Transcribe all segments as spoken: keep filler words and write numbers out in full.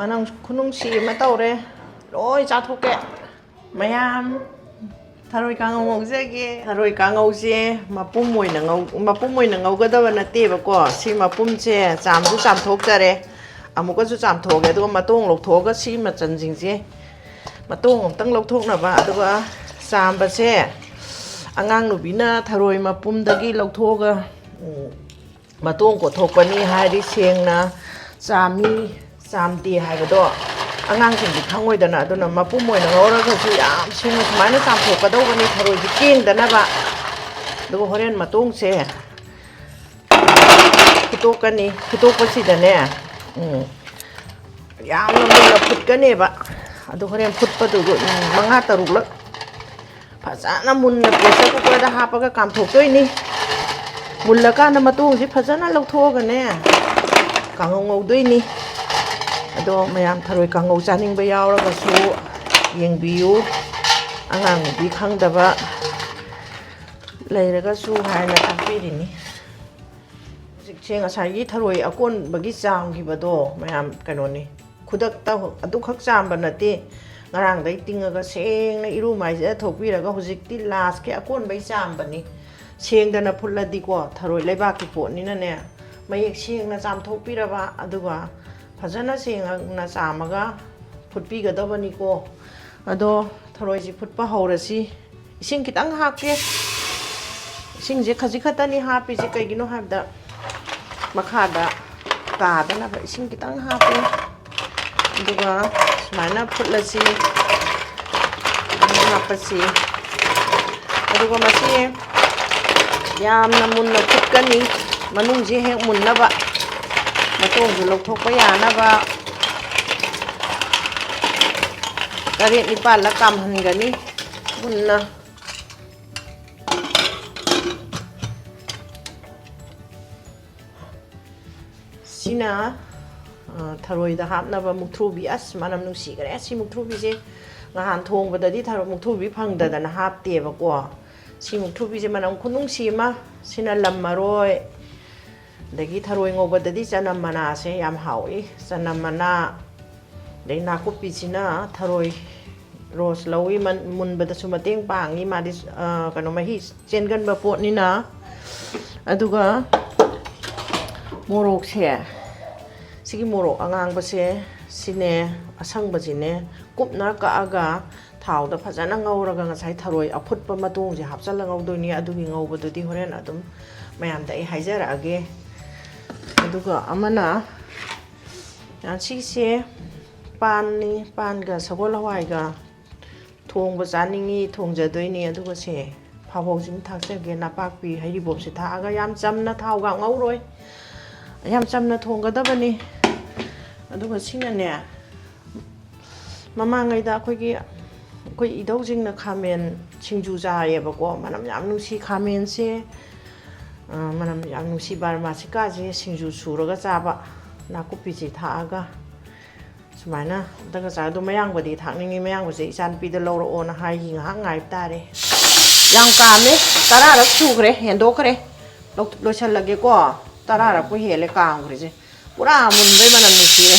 ꯑꯅꯪ ꯈꯨꯅꯨꯡꯁꯤ ꯑꯃ ꯇꯧꯔꯦ꯫ ꯂꯣꯏ ꯆꯥꯊꯣꯛꯀꯦ꯫ ꯃꯌꯥꯝ ꯊꯔꯣꯏ ꯀꯥꯡꯉꯧ ꯉꯧꯖꯒꯦ꯫ ꯊꯔꯣꯏ ꯀꯥꯡꯉꯧꯁꯦ ꯃꯄꯨꯝ ꯑꯣꯏꯅ ꯉꯧ-, ꯃꯄꯨꯝ ꯑꯣꯏꯅ ꯉꯧꯒꯗꯕ ꯅꯠꯇꯦꯕꯀꯣ꯫ ꯁꯤ ꯃꯄꯨꯝꯁꯦ ꯆꯥꯝꯁꯨ ꯆꯥꯝꯊꯣꯛꯆꯔꯦ꯫ ꯑꯃꯨꯛꯀꯁꯨ ꯆꯥꯝꯊꯣꯛꯑꯒꯦ꯫ ꯑꯗꯨꯒ ꯃꯇꯣꯡ ꯂꯧꯊꯣꯛꯑꯒ ꯁꯤ ꯃꯆꯜꯁꯤꯡꯁꯦ ꯃꯇꯣꯡ ꯑꯃꯨꯛꯇꯪ ꯂꯧꯊꯣꯛꯅꯕ꯫ ꯑꯗꯨꯒ ꯆꯥꯝꯕꯁꯦ ꯑꯉꯥꯡ ꯅꯨꯕꯤꯅ ꯊꯔꯣꯏ ꯃꯄꯨꯝꯗꯒꯤ ꯂꯧꯊꯣꯛꯑꯒ, ꯎꯝ, ꯃꯇꯣꯡ ꯀꯣꯠꯊꯣꯛꯄꯅꯤ ꯍꯥꯏꯔꯗꯤ ꯁꯦꯡꯅ ꯆꯥꯝꯃꯤ, ꯆꯥꯝꯗꯦ ꯍꯥꯏꯕꯗꯣ ꯑꯉꯥꯡꯁꯤꯡꯗꯤ ꯈꯪꯉꯣꯏꯗꯅ꯫ ꯑꯗꯨꯅ ꯃꯄꯨꯝ ꯑꯣꯏꯅ ꯉꯧꯔꯒꯁꯨ ꯌꯥꯝ ꯁꯦꯡꯅ ꯁꯨꯃꯥꯏꯅ ꯆꯥꯝꯊꯣꯛꯀꯗꯧꯕꯅꯤ, ꯊꯔꯣꯏꯁꯦ ꯀꯦꯡꯗꯅꯕ꯫ ꯑꯗꯨꯒ ꯍꯣꯔꯦꯟ ꯃꯇꯣꯡꯁꯦ ꯐꯨꯠꯇꯣꯛꯀꯅꯤ꯫ ꯐꯨꯠꯇꯣꯛꯄꯁꯤꯗꯅꯦ, ꯎꯝ, ꯌꯥꯝꯅ ꯃꯨꯟꯅ ꯐꯨꯠꯀꯅꯦꯕ꯫ ꯑꯗꯨ ꯍꯣꯔꯦꯟ ꯐꯨꯠꯄꯗꯨ, ꯎꯝ, ꯃꯉꯥ ꯇꯔꯨꯛꯂꯛ ꯐꯖꯅ ꯃꯨꯟꯅ pressure cooker ꯗ ꯍꯥꯞꯄꯒ ꯀꯥꯝꯊꯣꯛꯇꯣꯏꯅꯤ꯫ ꯃꯨꯜꯂꯀꯥꯟꯗ ꯃꯇꯣꯡꯁꯤ ꯐꯖꯅ ꯂꯧꯊꯣꯛꯑꯒꯅꯦ, ꯀꯥꯡꯉꯧ ꯉꯧꯗꯣꯏꯅꯤ꯫ ꯑꯗꯣ ꯃꯌꯥꯝ ꯊꯔꯣꯏ ꯀꯥꯡꯉꯧ ꯆꯥꯅꯤꯡꯕ ꯌꯥꯎꯔꯒꯁꯨ ꯌꯦꯡꯕꯤꯌꯨ꯫ ꯑꯉꯥꯡ ꯅꯨꯕꯤ ꯈꯪꯗꯕ ꯂꯩꯔꯒꯁꯨ ꯍꯥꯏꯅ ꯇꯥꯛꯄꯤꯔꯤꯅꯤ꯫ ꯍꯧꯖꯤꯛꯁꯦ ꯉꯁꯥꯏꯒꯤ ꯊꯔꯣꯏ ꯑꯀꯣꯟꯕꯒꯤ ꯆꯥꯝꯈꯤꯕꯗꯣ ꯃꯌꯥꯝ ꯀꯩꯅꯣꯅꯤ, ꯈꯨꯗꯛꯇ ꯑꯗꯨꯈꯛ ꯆꯥꯝꯕ ꯅꯠꯇꯦ꯫ ꯉꯔꯥꯡꯗꯩ ꯇꯤꯡꯉꯒ ꯁꯦꯡꯅ ꯏꯔꯨ ꯃꯥꯏꯖ ꯊꯣꯛꯄꯤꯔꯒ ꯍꯧꯖꯤꯛꯇꯤ last ꯀꯤ ꯑꯀꯣꯟꯕꯩ ꯆꯥꯝꯕꯅꯤ꯫ ꯁꯦꯡꯗꯅ ꯐꯨꯠꯂꯗꯤꯀꯣ, ꯊꯔꯣꯏ ꯂꯩꯕꯥꯛꯀꯤ ꯄꯣꯠꯅꯤꯅꯅꯦ, ꯃꯌꯦꯛ ꯁꯦꯡꯅ ꯆꯥꯝꯊꯣꯛꯄꯤꯔꯕ, ꯑꯗꯨꯒ ꯐꯖꯅ ꯁꯦꯡꯅ ꯆꯥꯝꯃꯒ ꯐꯨꯠꯄꯤꯒꯗꯕꯅꯤꯀꯣ꯫ ꯑꯗꯣ ꯊꯔꯣꯏꯁꯤ ꯐꯨꯠꯄ ꯍꯧꯔꯁꯤ꯫ ꯏꯁꯤꯡ ꯈꯤꯇꯪ ꯍꯥꯞꯀꯦ꯫ ꯏꯁꯤꯡꯁꯦ ꯈꯖꯤꯛ ꯈꯛꯇꯅꯤ ꯍꯥꯞꯄꯤꯁꯦ, ꯀꯩꯒꯤꯅꯣ ꯍꯥꯏꯕꯗ ꯃꯈꯥꯗ ꯀꯥꯗꯅꯕ ꯏꯁꯤꯡ ꯈꯤꯇꯪ ꯍꯥꯞꯄꯦ꯫ ꯑꯗꯨꯒ ꯁꯨꯃꯥꯏꯅ ꯐꯨꯠꯂꯁꯤ꯫ ꯁꯨꯃꯥꯏꯅ ꯍꯥꯞꯄꯁꯤ꯫ ꯑꯗꯨꯒ ꯃꯁꯤ ꯌꯥꯝꯅ ꯃꯨꯟꯅ ꯐꯨꯠꯀꯅꯤ꯫ ꯃꯅꯨꯡꯁꯦ ꯍꯦꯛ ꯃꯨꯟꯅꯕ, ꯃꯇꯣꯡꯁꯨ ꯂꯧꯊꯣꯛꯄ ꯌꯥꯅꯕ ꯇꯔꯦꯠ ꯅꯤꯄꯥꯜꯂꯛ ꯀꯥꯝꯍꯟꯒꯅꯤ ꯃꯨꯟꯅ꯫ ꯁꯤꯅ, ꯑ, ꯊꯔꯣꯏꯗ ꯍꯥꯞꯅꯕ ꯃꯨꯛꯊ꯭ꯔꯨꯕꯤ꯫ ꯑꯁ, ꯃꯅꯝ ꯅꯨꯡꯁꯤꯈ꯭ꯔꯦ ꯁꯤ ꯃꯨꯛꯊ꯭ꯔꯨꯕꯤꯁꯦ꯫ ꯅꯍꯥꯟ ꯊꯣꯡꯕꯗꯗꯤ ꯊꯔꯣꯏ ꯃꯨꯛꯊ꯭ꯔꯨꯕꯤ ꯐꯪꯗꯗꯅ ꯍꯥꯞꯇꯦꯕꯀꯣ꯫ ꯁꯤ ꯃꯨꯛꯊ꯭ꯔꯨꯕꯤꯁꯦ ꯃꯅꯝ ꯈꯨꯅꯨꯡꯁꯤ ꯑꯃ꯫ ꯁꯤꯅ ꯂꯝ ꯃꯔꯣꯏ, ꯑꯗꯒꯤ ꯊꯔꯣꯏ ꯉꯧꯕꯗꯗꯤ ꯆꯅꯝ ꯃꯅꯥꯁꯦ ꯌꯥꯝ ꯍꯥꯎꯏ꯫ ꯆꯅꯝ ꯃꯅꯥ, ꯑꯗꯩ ꯅꯥꯀꯨꯞꯄꯤꯁꯤꯅ ꯊꯔꯣꯏ ꯔꯣꯁ ꯂꯧꯏ, ꯃꯟ-, ꯃꯨꯟꯕꯗꯁꯨ ꯃꯇꯦꯡ ꯄꯥꯡꯉꯤ꯫ ꯃꯥꯗꯤ, ꯑ, ꯀꯩꯅꯣ, ꯃꯍꯤ ꯆꯦꯟꯒꯟꯕ ꯄꯣꯠꯅꯤꯅ꯫ ꯑꯗꯨꯒ ꯃꯣꯔꯣꯛꯁꯦ, ꯁꯤꯒꯤ ꯃꯣꯔꯣꯛ ꯑꯉꯥꯡꯕꯁꯦ, ꯁꯤꯅꯦ, ꯑꯁꯪꯕꯁꯤꯅꯦ, ꯀꯨꯞꯅ ꯀꯛꯑꯒ ꯊꯥꯎꯗ ꯐꯖꯅ ꯉꯧꯔꯒ ꯉꯁꯥꯏ ꯊꯔꯣꯏ ꯑꯐꯨꯠꯄ ꯃꯇꯣꯡꯁꯦ ꯍꯥꯞꯆꯜꯂ ꯉꯧꯗꯣꯏꯅꯤ꯫ ꯑꯗꯨꯒꯤ ꯉꯧꯕꯗꯨꯗꯤ ꯍꯣꯔꯦꯟ ꯑꯗꯨꯝ ꯃꯌꯥꯝꯗ ꯑꯩ ꯍꯥꯏꯖꯔꯛꯑꯒꯦ꯫ ꯑꯗꯨꯒ ꯑꯃꯅ, ꯑ, ꯁꯤꯁꯦ ꯄꯥꯟꯅꯤ, ꯄꯥꯟꯒ ꯁꯒꯣꯜ ꯍꯋꯥꯏꯒ ꯊꯣꯡꯕ ꯆꯥꯅꯤꯡꯉꯤ, ꯊꯣꯡꯖꯗꯣꯏꯅꯤ꯫ ꯑꯗꯨꯒ ꯁꯦ, ꯐꯥꯕꯧꯁꯤꯃ ꯊꯥꯛꯆꯒꯦ, ꯅꯄꯥꯛꯄꯤ ꯍꯩꯔꯤꯕꯣꯞꯁꯦ ꯊꯥꯛꯑꯒ꯫ ꯌꯥꯝ ꯆꯝꯅ ꯊꯥꯎ ꯉꯥꯛ ꯉꯧꯔꯣꯏ, ꯌꯥꯝ ꯆꯝꯅ ꯊꯣꯡꯒꯗꯕꯅꯤ꯫ ꯑꯗꯨꯒ ꯁꯤꯅꯅꯦ, ꯃꯃꯥꯡꯉꯩꯗ ꯑꯩꯈꯣꯏꯒꯤ, ꯑꯩꯈꯣꯏ ꯏꯙꯧꯁꯤꯡꯅ ꯈꯥꯃꯦꯟ ꯁꯤꯡꯖꯨ ꯆꯥꯏꯌꯦꯕꯀꯣ, ꯃꯅꯝ ꯌꯥꯝ ꯅꯨꯡꯁꯤ ꯈꯥꯃꯦꯟꯁꯦ, ꯑ, ꯃꯅꯝ ꯌꯥꯝ ꯅꯨꯡꯁꯤ꯫ ꯕꯥꯔꯃꯥꯁꯤꯀꯥꯁꯦ ꯁꯤꯡꯖꯨ ꯁꯨꯔꯒ ꯆꯥꯕ, ꯅꯥꯀꯨꯞꯄꯤꯁꯦ ꯊꯥꯛꯑꯒ꯫ ꯁꯨꯃꯥꯏꯅ ꯑꯝꯇꯒ ꯆꯥ-, ꯑꯗꯣ ꯃꯌꯥꯡꯕꯗꯤ ꯊꯥꯛꯅꯤꯡꯉꯤ꯫ ꯃꯌꯥꯡꯕꯁꯦ ꯏꯆꯥꯅꯨꯄꯤꯗ ꯂꯧꯔꯛꯑꯣꯅ ꯍꯥꯏꯈꯤ꯫ ꯉꯥꯏꯍꯥꯛ ꯉꯥꯏꯕ ꯇꯥꯔꯦ꯫ ꯌꯥꯝ ꯀꯥꯝꯃꯦ, ꯇꯔꯥꯔꯛ ꯁꯨꯈ꯭ꯔꯦ, ꯍꯦꯟꯗꯣꯛꯈ꯭ꯔꯦ꯫ ꯂꯧ-, ꯂꯣꯏꯁꯜꯂꯒꯦꯀꯣ꯫ ꯇꯔꯥꯔꯛꯄꯨ ꯍꯦꯜꯂꯦ ꯀꯥꯝꯈ꯭ꯔꯤꯁꯦ꯫ ꯄꯨꯔꯥ ꯃꯨꯟꯕꯩ ꯃꯅꯝ ꯅꯨꯡꯁꯤꯔꯦ꯫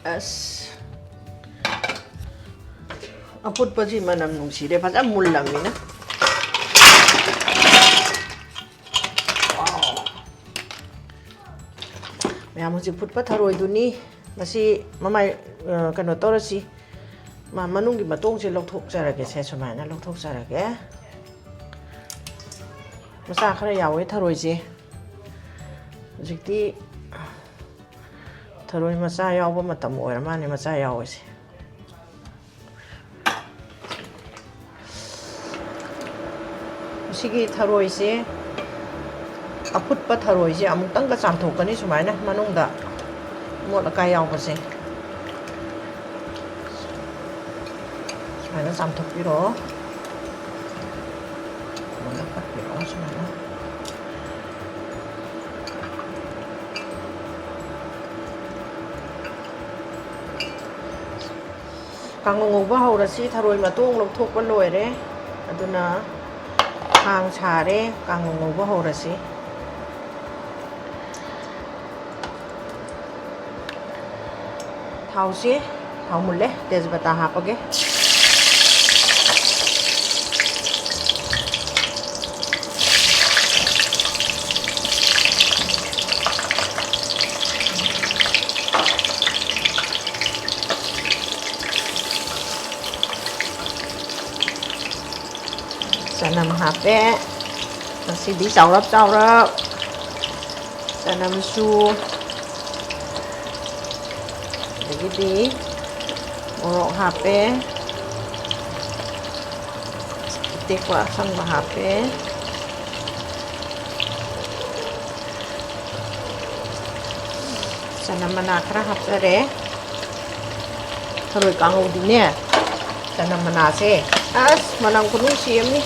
ꯑꯁ, ꯑꯐꯨꯠꯄꯁꯤ ꯃꯅꯝ ꯅꯨꯡꯁꯤꯔꯦ, ꯐꯖꯅ ꯃꯨꯜꯂꯝꯅꯤꯅ꯫ ꯋꯥꯎ꯫ ꯃꯌꯥꯝ, ꯍꯧꯖꯤꯛ ꯐꯨꯠꯄ ꯊꯔꯣꯏꯗꯨꯅꯤ꯫ ꯃꯁꯤ ꯃꯃꯥꯏ, ꯑ, ꯀꯩꯅꯣ ꯇꯧꯔꯁꯤ꯫ ꯃꯥ ꯃꯅꯨꯡꯒꯤ ꯃꯇꯣꯡꯁꯦ ꯂꯧꯊꯣꯛꯆꯔꯒꯦ꯫ ꯁꯦ, ꯁꯨꯃꯥꯏꯅ ꯂꯧꯊꯣꯛꯆꯔꯒꯦ꯫ ꯃꯆꯥ ꯈꯔ ꯌꯥꯎꯋꯦ ꯊꯔꯣꯏꯁꯦ꯫ ꯍꯧꯖꯤꯛꯇꯤ ꯊꯔꯣꯏ ꯃꯆꯥ ꯌꯥꯎꯕ ꯃꯇꯝ ꯑꯣꯏꯔ ꯃꯥꯜꯂꯦ, ꯃꯆꯥ ꯌꯥꯎꯕꯁꯦ꯫ ꯁꯤꯒꯤ ꯊꯔꯣꯏꯁꯦ, ꯑꯐꯨꯠꯄ ꯊꯔꯣꯏꯁꯦ ꯑꯃꯨꯛꯇꯪꯒ ꯆꯥꯝꯊꯣꯛꯀꯅꯤ, ꯁꯨꯃꯥꯏꯅ ꯃꯅꯨꯡꯗ ꯑꯃꯣꯠ ꯑꯀꯥꯏ ꯌꯥꯎꯕꯁꯦ꯫ ꯁꯨꯃꯥꯏꯅ ꯆꯥꯝꯊꯣꯛꯄꯤꯔꯣ꯫ ꯁꯨꯃꯥꯏꯅ ꯐꯠꯄꯤꯔꯣ, ꯁꯨꯃꯥꯏꯅ꯫ ꯀꯥꯡꯉꯧ ꯉꯧꯕ ꯍꯧꯔꯁꯤ꯫ ꯊꯔꯣꯏ ꯃꯇꯣꯡ ꯂꯧꯊꯣꯛꯄ ꯂꯣꯏꯔꯦ꯫ ꯑꯗꯨꯅ ꯈꯥꯡ ꯁꯥꯔꯦ꯫ ꯀꯥꯡꯉꯧ ꯉꯧꯕ ꯍꯧꯔꯁꯤ꯫ ꯊꯥꯎꯁꯤ, ꯊꯥꯎ ꯃꯨꯜꯂꯦ꯫ ꯇꯦꯖꯄꯇꯥ ꯍꯥꯞꯄꯒꯦ꯫ ꯆꯅꯝ ꯍꯥꯞꯄꯦ꯫ ꯉꯁꯤꯗꯤ ꯆꯥꯎꯔꯞ ꯆꯥꯎꯔꯞ꯫ ꯆꯅꯝꯁꯨ, ꯑꯗꯒꯤꯗꯤ ꯃꯣꯔꯣꯛ ꯍꯥꯞꯄꯦ꯫ ꯑꯇꯦꯛꯄ ꯑꯁꯪꯕ ꯍꯥꯞꯄꯦ꯫ ꯆꯅꯝ ꯃꯅꯥ ꯈꯔ ꯍꯥꯞꯆꯔꯦ꯫ ꯊꯔꯣꯏ ꯀꯥꯡꯍꯧꯗꯤꯅꯦ, ꯆꯅꯝ ꯃꯅꯥꯁꯦ, ꯑꯁ, ꯃꯅꯝ ꯈꯨꯅꯨꯡꯁꯤ ꯑꯃꯅꯤ꯫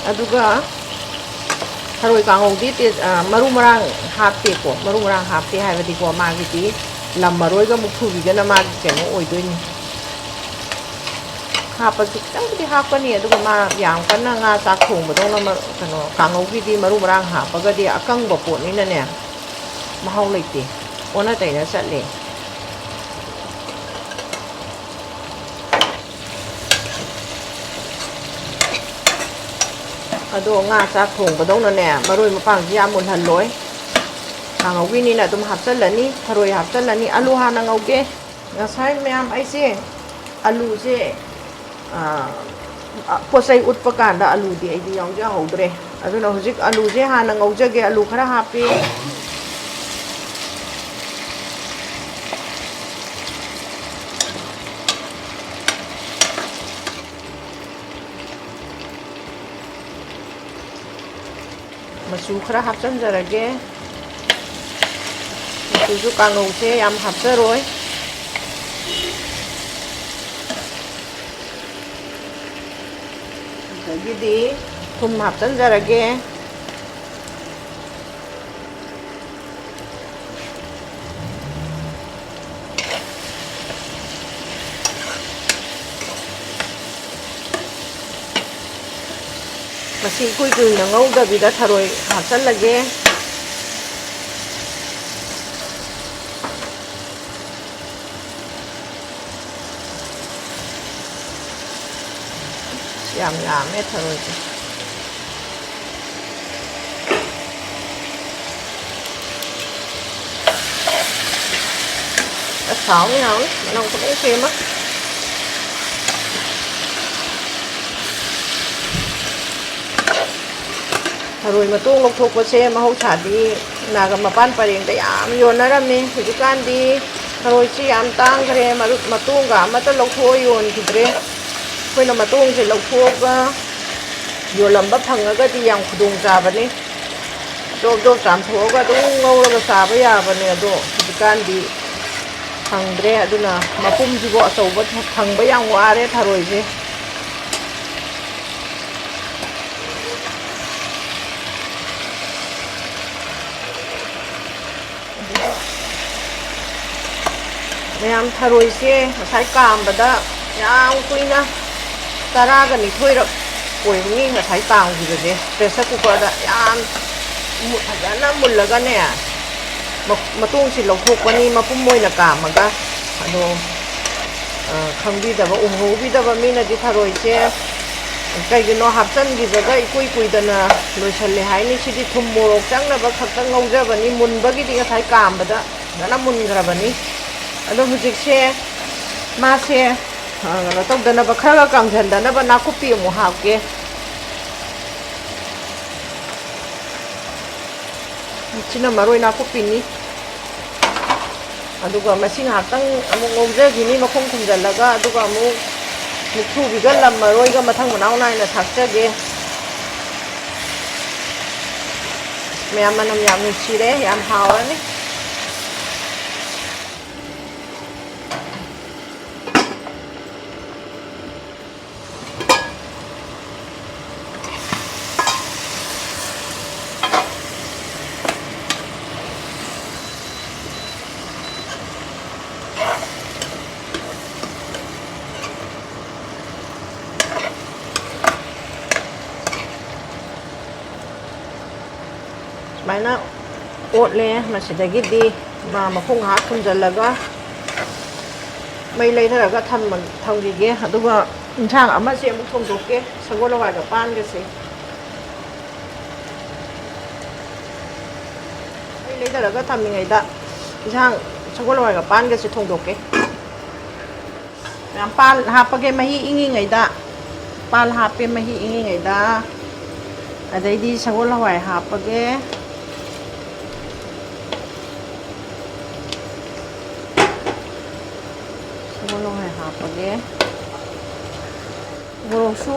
ꯑꯗꯨꯒ ꯊꯔꯣꯏ ꯀꯥꯡꯍꯧꯗꯤ ꯇꯦ-, ꯑ, ꯃꯔꯨ ꯃꯔꯥꯡ ꯍꯥꯞꯇꯦꯀꯣ꯫ ꯃꯔꯨ ꯃꯔꯥꯡ ꯍꯥꯞꯇꯦ ꯍꯥꯏꯕꯗꯤꯀꯣ, ꯃꯥꯒꯤꯗꯤ ꯂꯝ ꯃꯔꯣꯏꯒ ꯃꯨꯛꯊ꯭ꯔꯨꯕꯤꯒꯅ ꯃꯥꯒꯤ ꯀꯩꯅꯣ ꯑꯣꯏꯗꯣꯏꯅꯤ꯫ ꯍꯥꯞꯄꯁꯨ ꯈꯤꯇꯪꯕꯨꯗꯤ ꯍꯥꯞꯀꯅꯤ, ꯑꯗꯨꯒ ꯃꯥ ꯌꯥꯝ ꯀꯟꯅ ꯉꯥ ꯆꯥꯛ ꯊꯣꯡꯕꯗꯧꯅ ꯃ-, ꯀꯩꯅꯣ, ꯀꯥꯡꯍꯧꯒꯤꯗꯤ ꯃꯔꯨ ꯃꯔꯥꯡ ꯍꯥꯞꯄꯒꯗꯤ ꯑꯀꯪꯕ ꯄꯣꯠꯅꯤꯅꯅꯦ, ꯃꯍꯥꯎ ꯂꯩꯇꯦ, ꯑꯣꯟꯅ ꯇꯩꯅ ꯆꯠꯂꯦ꯫ ꯑꯗꯣ ꯉꯥ ꯆꯥꯛ ꯊꯣꯡꯕꯗꯧꯅꯅꯦ, ꯃꯔꯣꯏ ꯃꯄꯥꯡꯁꯤ ꯌꯥꯝ ꯃꯨꯜꯍꯜꯂꯣꯏ꯫ ꯀꯥꯡꯍꯧꯒꯤꯅꯤꯅ ꯑꯗꯨꯝ ꯍꯥꯞꯆꯜꯂꯅꯤ, ꯊꯔꯣꯏ ꯍꯥꯞꯆꯜꯂꯅꯤ꯫ ꯑꯂꯨ ꯍꯥꯟꯅ ꯉꯧꯒꯦ꯫ ꯉꯁꯥꯏ ꯃꯌꯥꯝ ꯑꯩꯁꯦ ꯑꯂꯨꯁꯦ, ꯑ, ꯄꯣꯠ ꯆꯩ ꯎꯠꯄ ꯀꯥꯟꯗ ꯑꯂꯨꯗꯤ ꯑꯩꯗꯤ ꯌꯥꯎꯖꯍꯧꯗ꯭ꯔꯦ꯫ ꯑꯗꯨꯅ ꯍꯧꯖꯤꯛ ꯑꯂꯨꯁꯦ ꯍꯥꯟꯅ ꯉꯧꯖꯒꯦ꯫ ꯑꯂꯨ ꯈꯔ ꯍꯥꯞꯄꯤ꯫ ꯃꯆꯨ ꯈꯔ ꯍꯥꯞꯆꯤꯟꯖꯔꯒꯦ꯫ ꯃꯆꯨꯁꯨ ꯀꯥꯡꯉꯧꯁꯦ ꯌꯥꯝ ꯍꯥꯞꯆꯔꯣꯏ꯫ ꯑꯗꯒꯤꯗꯤ ꯊꯨꯝ ꯍꯥꯞꯆꯤꯟꯖꯔꯒꯦ꯫ ꯃꯁꯤ ꯏꯀꯨꯏ ꯀꯨꯏꯅ ꯉꯧꯗꯕꯤꯗ ꯊꯔꯣꯏ ꯍꯥꯞꯆꯜꯂꯒꯦ꯫ ꯌꯥꯝ ꯌꯥꯝꯃꯦ ꯊꯔꯣꯏꯁꯦ꯫ ꯑꯁ, ꯍꯥꯎꯅꯤ, ꯍꯥꯎꯅꯤ꯫ ꯃꯅꯝ ꯈꯨꯅꯨꯡꯁꯤ ꯑꯃ꯫ ꯊꯔꯣꯏ ꯃꯇꯣꯡ ꯂꯧꯊꯣꯛꯄꯁꯦ ꯃꯍꯧꯁꯥꯗꯤ ꯅꯥꯒ ꯃꯄꯥꯟ ꯄꯔꯦꯡꯗ ꯌꯥꯝ ꯌꯣꯟꯅꯔꯝꯃꯤ꯫ ꯍꯧꯖꯤꯛꯀꯥꯟꯗꯤ ꯊꯔꯣꯏꯁꯤ ꯌꯥꯝ ꯇꯥꯡꯈ꯭ꯔꯦ, ꯃꯔꯨ-, ꯃꯇꯣꯡꯒ ꯑꯃꯠꯇ ꯂꯧꯊꯣꯛꯑ ꯌꯣꯟꯈꯤꯗ꯭ꯔꯦ꯫ ꯑꯩꯈꯣꯏꯅ ꯃꯇꯣꯡꯁꯦ ꯂꯧꯊꯣꯛꯑꯒ ꯌꯣꯜꯂꯝꯕ ꯐꯪꯉꯒꯗꯤ ꯌꯥꯝ ꯈꯨꯗꯣꯡ ꯆꯥꯕꯅꯤ꯫ ꯖꯣꯞ ꯖꯣꯞ ꯆꯥꯝꯊꯣꯛꯑꯒ ꯑꯗꯨꯝ ꯉꯧꯔꯒ ꯆꯥꯕ ꯌꯥꯕꯅꯦ, ꯑꯗꯣ ꯍꯧꯖꯤꯛꯀꯥꯟꯗꯤ ꯐꯪꯗ꯭ꯔꯦ꯫ ꯑꯗꯨꯅ ꯃꯄꯨꯝꯁꯤꯕꯨ ꯑꯆꯧꯕ ꯐꯪꯕ ꯌꯥꯝ ꯋꯥꯔꯦ ꯊꯔꯣꯏꯁꯦ꯫ ꯃꯌꯥꯝ, ꯊꯔꯣꯏꯁꯦ ꯉꯁꯥꯏ ꯀꯥꯝꯕꯗ ꯌꯥꯝ ꯀꯨꯏꯅ, ꯇꯔꯥꯒ ꯅꯤꯊꯣꯏꯔꯛ ꯑꯣꯏꯔꯝꯅꯤ ꯉꯁꯥꯏ ꯀꯥꯝꯈꯤꯕꯁꯦ, ꯄ꯭ꯔꯦꯁꯔ ꯀꯨꯀꯔꯗ ꯌꯥꯝ ꯃꯨ-, ꯐꯖꯅ ꯃꯨꯜꯂꯒꯅꯦ, ꯃ-, ꯃꯇꯣꯡꯁꯤ ꯂꯧꯊꯣꯛꯄꯅꯤ ꯃꯄꯨꯝ ꯑꯣꯏꯅ ꯀꯥꯝꯃꯒ꯫ ꯑꯗꯣ, ꯑ, ꯈꯪꯕꯤꯗꯕ, ꯎꯍꯧꯕꯤꯗꯕ ꯃꯤꯅꯗꯤ ꯊꯔꯣꯏꯁꯦ ꯀꯩꯒꯤꯅꯣ ꯍꯥꯞꯆꯤꯟꯈꯤꯕꯒ ꯏꯀꯨꯏ ꯀꯨꯏꯗꯅ ꯂꯣꯏꯁꯜꯂꯦ ꯍꯥꯏꯅꯤ꯫ ꯁꯤꯗꯤ ꯊꯨꯝ ꯃꯣꯔꯣꯛ ꯆꯪꯅꯕ ꯈꯛꯇ ꯉꯧꯖꯕꯅꯤ, ꯃꯨꯟꯕꯒꯤꯗꯤ ꯉꯁꯥꯏ ꯀꯥꯝꯕꯗ ꯐꯖꯅ ꯃꯨꯟꯈ꯭ꯔꯕꯅꯤ꯫ ꯑꯗꯣ ꯍꯧꯖꯤꯛꯁꯦ ꯃꯥꯁꯦ, ꯑ, ꯀꯩꯅꯣ ꯇꯧꯗꯅꯕ, ꯈꯔꯒ ꯀꯪꯁꯤꯟꯗꯅꯕ ꯅꯥꯀꯨꯞꯄꯤ ꯑꯃꯨꯛ ꯍꯥꯞꯀꯦ꯫ ꯁꯤꯅ ꯃꯔꯣꯏ ꯅꯥꯀꯨꯞꯄꯤꯅꯤ꯫ ꯑꯗꯨꯒ ꯃꯁꯤ ꯉꯥꯏꯍꯥꯛꯇꯪ ꯑꯃꯨꯛ ꯉꯧꯖꯈꯤꯅꯤ ꯃꯈꯨꯝ ꯈꯨꯝꯖꯤꯜꯂꯒ, ꯑꯗꯨꯒ ꯑꯃꯨꯛ ꯃꯨꯛꯊ꯭ꯔꯨꯕꯤꯒ ꯂꯝ ꯃꯔꯣꯏꯒ ꯃꯊꯪ ꯃꯅꯥꯎ ꯅꯥꯏꯅ ꯊꯥꯛꯆꯒꯦ꯫ ꯃꯌꯥꯝ, ꯃꯅꯝ ꯌꯥꯝ ꯅꯨꯡꯁꯤꯔꯦ, ꯌꯥꯝ ꯍꯥꯎꯔꯅꯤ꯫ ꯁꯨꯃꯥꯏꯅ ꯑꯣꯠꯂꯦ꯫ ꯃꯁꯤꯗꯒꯤꯗꯤ ꯃꯥ ꯃꯈꯨꯝ ꯉꯥꯏꯍꯥꯛ ꯈꯨꯝꯖꯤꯜꯂꯒ ꯃꯩ ꯂꯩꯊꯔꯒ ꯊꯝꯃ-, ꯊꯝꯈꯤꯒꯦ꯫ ꯑꯗꯨꯒ ꯏꯟꯁꯥꯡ ꯑꯃꯁꯦ ꯑꯃꯨꯛ ꯊꯣꯡꯗꯣꯛꯀꯦ, ꯁꯒꯣꯜ ꯍꯋꯥꯏꯒ ꯄꯥꯟꯒꯁꯦ꯫ ꯃꯩ ꯂꯩꯊꯔꯒ ꯊꯝꯃꯤꯉꯩꯗ ꯏꯟꯁꯥꯡ ꯁꯒꯣꯜ ꯍꯋꯥꯏꯒ ꯄꯥꯟꯒꯁꯦ ꯊꯣꯡꯗꯣꯛꯀꯦ꯫ ꯃꯌꯥꯝ ꯄꯥꯜ ꯍꯥꯞꯄꯒꯦ ꯃꯍꯤ ꯏꯪꯉꯤꯉꯩꯗ꯫ ꯄꯥꯜ ꯍꯥꯞꯄꯦ ꯃꯍꯤ ꯏꯪꯉꯤꯉꯩꯗ꯫ ꯑꯗꯩꯗꯤ ꯁꯒꯣꯜ ꯍꯋꯥꯏ ꯍꯥꯞꯄꯒꯦ꯫ ꯁꯒꯣꯜ ꯍꯋꯥꯏ ꯍꯥꯞꯄꯒꯦ꯫ ꯃꯣꯔꯣꯛꯁꯨ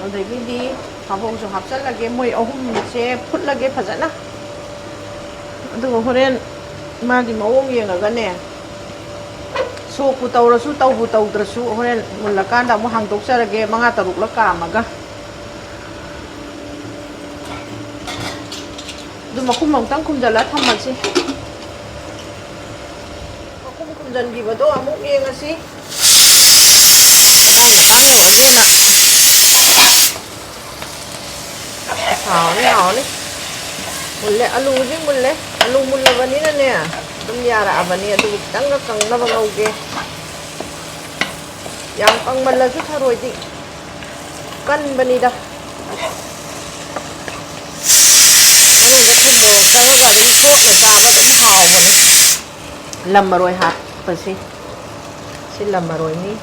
ꯑꯗꯒꯤꯗꯤ ꯐꯕꯧꯁꯨ ꯍꯥꯞꯆꯜꯂꯒꯦ꯫ ꯃꯣꯏ ꯑꯍꯨꯝꯁꯦ ꯐꯨꯠꯂꯒꯦ ꯐꯖꯅ꯫ ꯑꯗꯨꯒ ꯍꯣꯔꯦꯟ ꯃꯥꯒꯤ ꯃꯑꯣꯡ ꯌꯦꯡꯉꯒꯅꯦ, ꯁꯣꯛꯄꯨ ꯇꯧꯔꯁꯨ ꯇꯧꯕꯨ ꯇꯧꯗ꯭ꯔꯁꯨ ꯍꯣꯔꯦꯟ ꯃꯨꯜꯂꯀꯥꯟꯗ ꯑꯃꯨꯛ ꯍꯥꯡꯗꯣꯛꯆꯔꯒꯦ, ꯃꯉꯥ ꯇꯔꯨꯛꯂꯛ ꯀꯥꯝꯃꯒ꯫ ꯑꯗꯨ ꯃꯈꯨꯝ ꯑꯃꯨꯛꯇꯪ ꯈꯨꯝꯖꯤꯜꯂ ꯊꯝꯃꯁꯤ꯫ ꯃꯈꯨꯝ ꯈꯨꯝꯖꯤꯟꯈꯤꯕꯗꯣ ꯑꯃꯨꯛ ꯌꯦꯡꯉꯁꯤ꯫ ꯃꯇꯥꯡ ꯃꯇꯥꯡ ꯌꯧꯔꯛꯑꯅꯤꯅ꯫ ꯍꯥꯎꯅꯤ, ꯍꯥꯎꯅꯤ꯫ ꯃꯨꯜꯂꯦ, ꯑꯂꯨꯁꯦ ꯃꯨꯜꯂꯦ꯫ ꯑꯂꯨ ꯃꯨꯜꯂꯕꯅꯤꯅꯅꯦ, ꯑꯗꯨꯝ ꯌꯥꯔꯛꯑꯕꯅꯤ꯫ ꯑꯗꯨꯕꯨ ꯈꯤꯇꯪꯒ ꯀꯪꯅꯕ ꯉꯧꯒꯦ꯫ ꯌꯥꯝ ꯀꯪꯃꯜꯂꯁꯨ ꯊꯔꯣꯏꯗꯤ ꯀꯟꯕꯅꯤꯗ꯫ ꯃꯅꯨꯡꯗ ꯊꯨꯝ ꯃꯣꯔꯣꯛ ꯆꯪꯉꯒ ꯑꯗꯨꯝ ꯇꯣꯠꯅ ꯆꯥꯕ ꯑꯗꯨꯝ ꯍꯥꯎꯕꯅꯤ꯫ ꯂꯝ ꯃꯔꯣꯏ ꯍꯥꯞꯄꯁꯤ꯫ ꯁꯤ ꯂꯝ ꯃꯔꯣꯏꯅꯤ꯫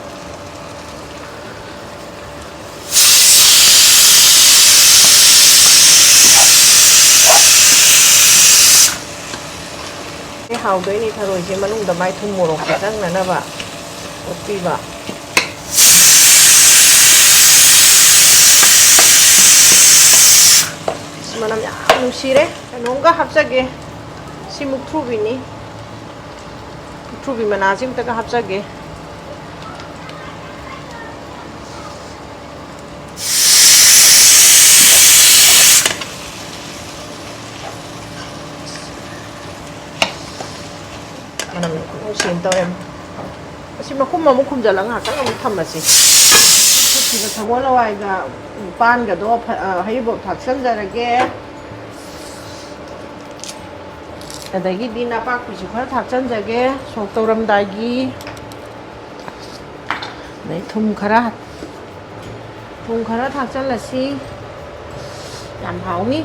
ꯍꯥꯎꯗꯣꯏꯅꯤ ꯊꯔꯣꯏꯁꯦ ꯃꯅꯨꯡꯗ ꯃꯥꯏ ꯊꯨꯝ ꯃꯣꯔꯣꯛꯁꯦ ꯆꯪꯅꯅꯕ ꯑꯣꯠꯄꯤꯕ꯫ ꯑꯁ, ꯃꯅꯝ ꯌꯥꯝ ꯅꯨꯡꯁꯤꯔꯦ꯫ ꯀꯩꯅꯣꯝꯒ ꯍꯥꯞꯆꯒꯦ꯫ ꯁꯤ ꯃꯨꯛꯊ꯭ꯔꯨꯕꯤꯅꯤ꯫ ꯃꯨꯛꯊ꯭ꯔꯨꯕꯤ ꯃꯅꯥꯁꯤ ꯑꯝꯇꯒ ꯍꯥꯞꯆꯒꯦ꯫ ꯃꯅꯝ ꯅꯨꯡꯁꯤ ꯑꯃ ꯇꯧꯔꯦ꯫ ꯑꯁꯤ ꯃꯈꯨꯝ ꯑꯃꯨꯛ ꯈꯨꯝꯖꯤꯜꯂꯒ ꯉꯥꯏꯍꯥꯛꯇꯪ ꯑꯃꯨꯛ ꯊꯝꯃꯁꯤ꯫ ꯁꯤꯗ ꯁꯒꯣꯜ ꯍꯋꯥꯏꯒ ꯄꯥꯟꯒꯗꯣ ꯐ-, ꯑ, ꯍꯩꯔꯤꯕꯣꯞ ꯊꯥꯛꯆꯟꯖꯔꯒꯦ꯫ ꯑꯗꯒꯤꯗꯤ ꯅꯄꯥꯛꯄꯤꯁꯨ ꯈꯔ ꯊꯥꯛꯆꯟꯖꯒꯦ, ꯁꯣꯛ ꯇꯧꯔꯝꯗꯥꯏꯒꯤ꯫ ꯑꯗꯩ ꯊꯨꯝ ꯈꯔ, ꯊꯨꯝ ꯈꯔ ꯊꯥꯛꯆꯜꯂꯁꯤ꯫ ꯌꯥꯝ ꯍꯥꯎꯅꯤ꯫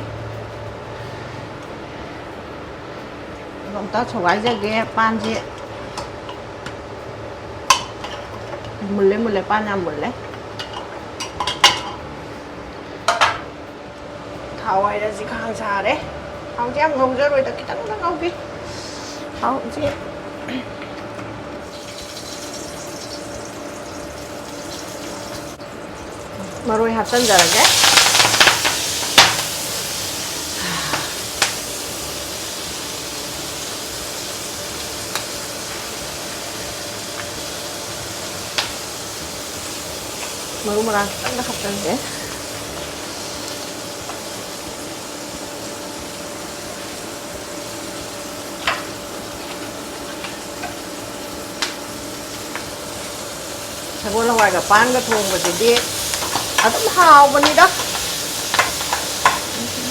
ꯑꯗꯣ ꯑꯝꯇ ꯁꯧꯒꯥꯏꯖꯒꯦ ꯄꯥꯟꯁꯦ꯫ ꯃꯨꯜꯂꯦ, ꯃꯨꯜꯂꯦ, ꯄꯥꯟ ꯌꯥꯝ ꯃꯨꯜꯂꯦ꯫ ꯊꯥꯎ ꯍꯩꯔꯁꯤ, ꯈꯥꯡ ꯁꯥꯔꯦ꯫ ꯊꯥꯎꯁꯦ ꯌꯥꯝ ꯉꯧꯖꯔꯣꯏꯗ, ꯈꯤꯇꯪꯗ ꯉꯧꯒꯦ꯫ ꯊꯥꯎꯁꯦ ꯃꯔꯣꯏ ꯍꯥꯞꯆꯤꯟꯖꯔꯒꯦ꯫ ꯃꯔꯨ ꯃꯔꯥꯡ ꯈꯤꯇꯪꯒ ꯍꯥꯞꯆꯤꯟꯒꯦ꯫ ꯁꯒꯣꯜ ꯍꯋꯥꯏꯒ ꯄꯥꯟꯒ ꯊꯣꯡꯕꯁꯤꯗꯤ ꯑꯗꯨꯝ ꯍꯥꯎꯕꯅꯤꯗ꯫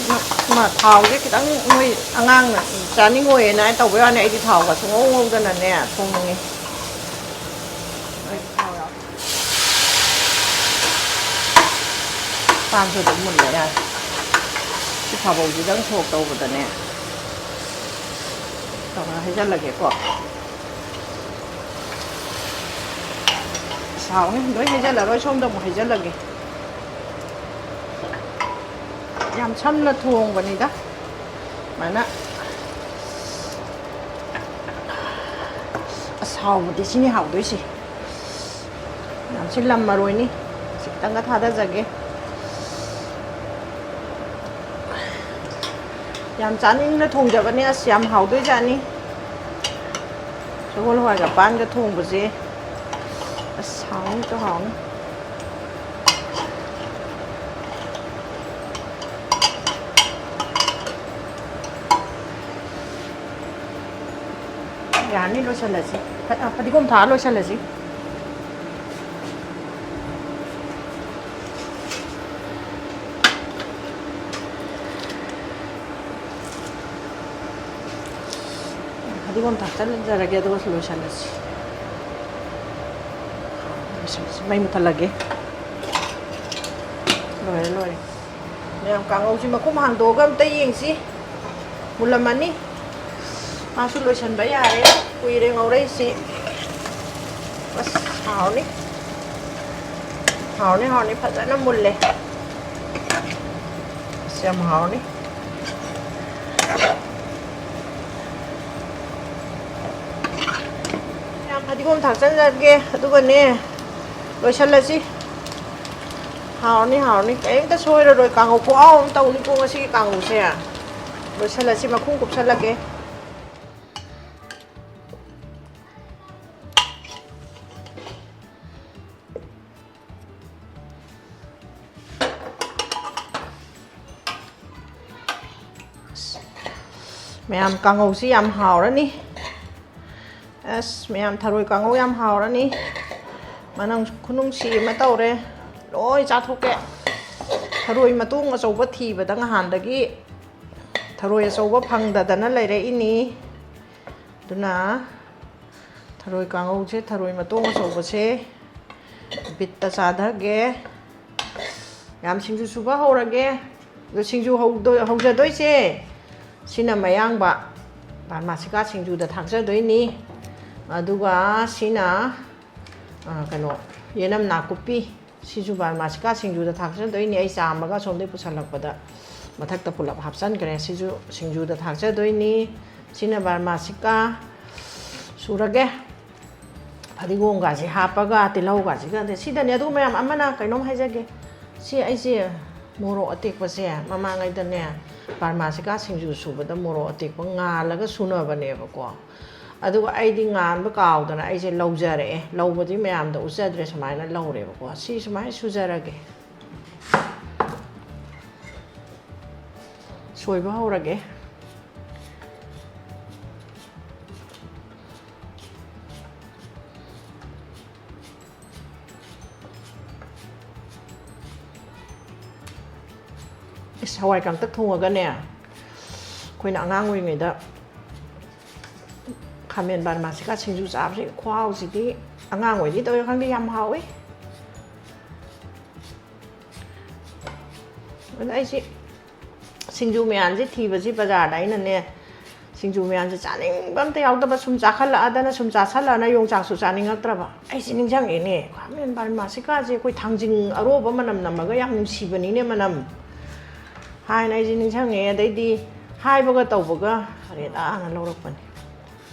ꯃ-, ꯃ-, ꯊꯥꯎꯁꯦ ꯈꯤꯇꯪ ꯃꯣꯏ ꯑꯉꯥꯡꯅ ꯆꯥꯅꯤꯡꯉꯣꯏꯌꯦꯅ ꯑꯩ ꯇꯧꯕꯩ ꯋꯥꯅꯤ, ꯑꯩꯗꯤ ꯊꯥꯎꯒ ꯁꯨꯡꯉꯧ ꯉꯧꯗꯅꯅꯦ ꯊꯣꯡꯉꯤ꯫ ꯑꯩꯗꯤ ꯊꯥꯎ ꯌꯥꯎ-, ꯄꯥꯟꯁꯨ ꯑꯗꯨꯝ ꯃꯨꯟꯕ ꯌꯥꯔꯦ꯫ ꯁꯤ ꯐꯥꯕꯧꯁꯤꯗꯪ ꯁꯣꯛ ꯇꯧꯕꯗꯅꯦ꯫ ꯇꯧꯔ ꯍꯩꯖꯜꯂꯒꯦꯀꯣ꯫ ꯁꯥꯎꯅꯤ, ꯂꯣꯏ ꯍꯩꯖꯜꯂꯔꯣꯏ, ꯁꯣꯝꯗ ꯑꯃꯨꯛ ꯍꯩꯖꯜꯂꯒꯦ꯫ ꯌꯥꯝ ꯁꯝꯅ ꯊꯣꯡꯕꯅꯤꯗ꯫ ꯁꯨꯃꯥꯏꯅ꯫ ꯑꯁ, ꯍꯥꯎꯕꯗꯤ ꯁꯤꯅꯤ ꯍꯥꯎꯗꯣꯏꯁꯦ꯫ ꯌꯥꯝ ꯁꯤ ꯂꯝ ꯃꯔꯣꯏꯅꯤ꯫ ꯁꯤ ꯈꯤꯇꯪꯒ ꯊꯥꯗꯖꯒꯦ꯫ ꯌꯥꯝ ꯆꯥꯅꯤꯡꯅ ꯊꯣꯡꯖꯕꯅꯦ꯫ ꯑꯁ, ꯌꯥꯝ ꯍꯥꯎꯗꯣꯏꯖꯥꯠꯅꯤ꯫ ꯁꯒꯣꯜ ꯍꯋꯥꯏꯒ ꯄꯥꯟꯒ ꯊꯣꯡꯕꯁꯦ꯫ ꯑꯁ, ꯍꯥꯎꯅꯤꯁꯨ ꯍꯥꯎꯅꯤ꯫ ꯌꯥꯔꯅꯤ, ꯂꯣꯏꯁꯤꯜꯂꯁꯤ꯫ ꯐ-, ꯑ, ꯐꯗꯤꯒꯣꯝ ꯊꯥꯛꯑ ꯂꯣꯏꯁꯤꯜꯂꯁꯤ꯫ ꯐꯗꯤꯒꯣꯝ ꯊꯥꯛꯆꯤꯟꯖꯔꯒꯦ, ꯑꯗꯨꯒ ꯂꯣꯏꯁꯜꯂꯁꯤ꯫ ꯂꯣꯏꯁꯜꯂꯁꯤ꯫ ꯃꯩ ꯃꯨꯊꯠꯂꯒꯦ꯫ ꯂꯣꯏꯔꯦ, ꯂꯣꯏꯔꯦ꯫ ꯃꯌꯥꯝ, ꯀꯥꯡꯉꯧꯁꯤ ꯃꯈꯨꯝ ꯍꯥꯡꯗꯣꯛꯑꯒ ꯑꯝꯇ ꯌꯦꯡꯁꯤ꯫ ꯃꯨꯜꯂꯝꯃꯅꯤ꯫ ꯃꯥꯁꯨ ꯂꯣꯏꯁꯟꯕ ꯌꯥꯔꯦ꯫ ꯀꯨꯏꯔꯦ ꯉꯧꯔꯛꯏꯁꯤ꯫ ꯑꯁ, ꯍꯥꯎꯅꯤ꯫ ꯍꯥꯎꯅꯤ, ꯍꯥꯎꯅꯤ꯫ ꯐꯖꯅ ꯃꯨꯜꯂꯦ꯫ ꯑꯁ, ꯌꯥꯝ ꯍꯥꯎꯅꯤ꯫ ꯌꯥꯝ ꯐꯗꯤꯒꯣꯝ ꯊꯥꯛꯆꯟꯖꯔꯒꯦ꯫ ꯑꯗꯨꯒꯅꯦ, ꯂꯣꯏꯁꯜꯂꯁꯤ꯫ ꯍꯥꯎꯔꯅꯤ, ꯍꯥꯎꯔꯅꯤ꯫ ꯀꯔꯤꯝꯇ ꯁꯣꯏꯔꯔꯣꯏ꯫ ꯀꯥꯡꯉꯧ ꯈꯨꯍꯥꯎ ꯑꯃ ꯇꯧꯅꯤꯀꯣ ꯉꯁꯤꯒꯤ ꯀꯥꯡꯉꯧꯁꯦ꯫ ꯂꯣꯏꯁꯜꯂꯁꯤ, ꯃꯈꯨꯝ ꯀꯨꯞꯁꯜꯂꯒꯦ꯫ ꯃꯌꯥꯝ, ꯀꯥꯡꯉꯧꯁꯤ ꯌꯥꯝ ꯍꯥꯎꯔꯅꯤ꯫ ꯑꯁ, ꯃꯌꯥꯝ, ꯊꯔꯣꯏ ꯀꯥꯡꯉꯧ ꯌꯥꯝ ꯍꯥꯎꯔꯅꯤ꯫ ꯃꯅꯝ ꯈꯨꯅꯨꯡꯁꯤ ꯑꯃ ꯇꯧꯔꯦ꯫ ꯂꯣꯏ ꯆꯥꯊꯣꯛꯀꯦ꯫ ꯊꯔꯣꯏ ꯃꯇꯣꯡ ꯑꯆꯧꯕ ꯊꯤꯕꯗ ꯅꯍꯥꯟꯗꯒꯤ ꯊꯔꯣꯏ ꯑꯆꯧꯕ ꯐꯪꯗꯗꯅ ꯂꯩꯔꯛꯏꯅꯤ꯫ ꯑꯗꯨꯅ ꯊꯔꯣꯏ ꯀꯥꯡꯉꯧꯁꯦ, ꯊꯔꯣꯏ ꯃꯇꯣꯡ ꯑꯆꯧꯕꯁꯦ ꯕꯤꯠꯇ ꯆꯥꯊꯒꯦ꯫ ꯌꯥꯝ, ꯁꯤꯡꯖꯨ ꯁꯨꯕ ꯍꯧꯔꯒꯦ꯫ ꯑꯗꯣ ꯁꯤꯡꯖꯨ ꯍꯧꯗꯣ-, ꯍꯧꯖꯗꯣꯏꯁꯦ, ꯁꯤꯅ ꯃꯌꯥꯡꯕ ꯕꯥꯔꯃꯥꯁꯤꯀꯥ ꯁꯤꯡꯖꯨꯗ ꯊꯥꯛꯆꯗꯣꯏꯅꯤ꯫ ꯑꯗꯨꯒ ꯁꯤꯅ, ꯑ, ꯀꯩꯅꯣ, ꯌꯦꯅꯝ ꯅꯥꯀꯨꯞꯄꯤ꯫ ꯁꯤꯁꯨ ꯕꯥꯔꯃꯥꯁꯤꯀꯥ ꯁꯤꯡꯖꯨꯗ ꯊꯥꯛꯆꯗꯣꯏꯅꯤ꯫ ꯑꯩ ꯆꯥꯝꯃꯒ ꯑꯁꯣꯝꯗꯒꯤ ꯄꯨꯁꯜꯂꯛꯄꯗ ꯃꯊꯛꯇ ꯄꯨꯂꯞ ꯍꯥꯞꯆꯟꯈ꯭ꯔꯦ꯫ ꯁꯤꯁꯨ ꯁꯤꯡꯖꯨꯗ ꯊꯥꯛꯆꯗꯣꯏꯅꯤ꯫ ꯁꯤꯅ ꯕꯥꯔꯃꯥꯁꯤꯀꯥ ꯁꯨꯔꯒꯦ꯫ ꯐꯗꯤꯒꯣꯝꯒꯁꯦ ꯍꯥꯞꯄꯒ, ꯇꯤꯜꯍꯧꯒꯁꯤꯒ, ꯑꯗ ꯁꯤꯗꯅꯦ, ꯑꯗꯨ ꯃꯌꯥꯝ, ꯑꯃꯅ ꯀꯩꯅꯣꯝ ꯍꯥꯏꯖꯒꯦ꯫ ꯁꯤ ꯑꯩꯁꯦ ꯃꯣꯔꯣꯛ ꯑꯇꯦꯛꯄꯁꯦ ꯃꯃꯥꯡꯉꯩꯗꯅꯦ, ꯕꯥꯔꯃꯥꯁꯤꯀꯥ ꯁꯤꯡꯖꯨ ꯁꯨꯕꯗ ꯃꯣꯔꯣꯛ ꯑꯇꯦꯛꯄ ꯉꯥꯜꯂꯒ ꯁꯨꯅꯕꯅꯦꯕꯀꯣ꯫ ꯑꯗꯨꯒ ꯑꯩꯗꯤ ꯉꯥꯟꯕ ꯀꯥꯎꯗꯅ ꯑꯩꯁꯦ ꯂꯧꯖꯔꯛꯑꯦ꯫ ꯂꯧꯕꯗꯤ ꯃꯌꯥꯝꯗ ꯎꯠꯆꯗ꯭ꯔꯦ, ꯁꯨꯃꯥꯏꯅ ꯂꯧꯔꯦꯕꯀꯣ꯫ ꯁꯤ ꯁꯨꯃꯥꯏꯅ ꯁꯨꯖꯔꯒꯦ꯫ ꯁꯣꯏꯕ ꯍꯧꯔꯒꯦ꯫ ꯏꯁ, ꯍꯋꯥꯏ ꯀꯥꯡꯇꯛ ꯊꯣꯡꯉꯒꯅꯦ, ꯑꯩꯈꯣꯏꯅ ꯑꯉꯥꯡ ꯑꯣꯏꯔꯤꯉꯩꯗ ꯈꯥꯃꯦꯟ ꯕꯥꯔꯃꯥꯁꯤꯀꯥ ꯁꯤꯡꯖꯨ ꯆꯥꯕꯁꯤ ꯈꯨꯍꯥꯎꯁꯤꯗꯤ, ꯑꯉꯥꯡ ꯑꯣꯏꯗꯤ ꯇꯧꯔꯦ ꯈꯪꯗꯦ, ꯌꯥꯝ ꯍꯥꯎꯏ꯫ ꯑꯗ ꯑꯩꯁꯤ ꯁꯤꯡꯖꯨ ꯃꯌꯥꯝꯁꯤ ꯊꯤꯕꯁꯤ ꯕꯖꯥꯔꯗ ꯑꯩꯅꯅꯦ, ꯁꯤꯡꯖꯨ ꯃꯌꯥꯝꯁꯤ ꯆꯥꯅꯤꯡꯕ ꯑꯝꯇ ꯌꯥꯎꯗꯕ, ꯁꯨꯝ ꯆꯥꯈꯠꯂꯛꯑꯗꯅ, ꯁꯨꯝ ꯆꯥꯁꯜꯂꯛꯑꯅ ꯌꯣꯡꯆꯥꯛꯁꯨ ꯆꯥꯅꯤꯡꯉꯛꯇ꯭ꯔꯕ꯫ ꯑꯩꯁꯤ ꯅꯤꯡꯁꯤꯡꯉꯛꯑꯦꯅꯦ, ꯈꯥꯃꯦꯟ ꯕꯥꯔꯃꯥꯁꯤꯀꯥꯁꯦ ꯑꯩꯈꯣꯏ ꯊꯥꯡꯖꯤꯡ ꯑꯔꯣꯕ ꯃꯅꯝ ꯅꯝꯃꯒ ꯌꯥꯝ ꯅꯨꯡꯁꯤꯕꯅꯤꯅꯦ ꯃꯅꯝ ꯍꯥꯏꯅ ꯑꯩꯁꯦ ꯅꯤꯡꯁꯤꯡꯉꯛꯑꯦ꯫ ꯑꯗꯩꯗꯤ ꯍꯥꯏꯕꯒ ꯇꯧꯕꯒ ꯔꯦꯗꯥꯅ ꯂꯧꯔꯛꯄꯅꯤ꯫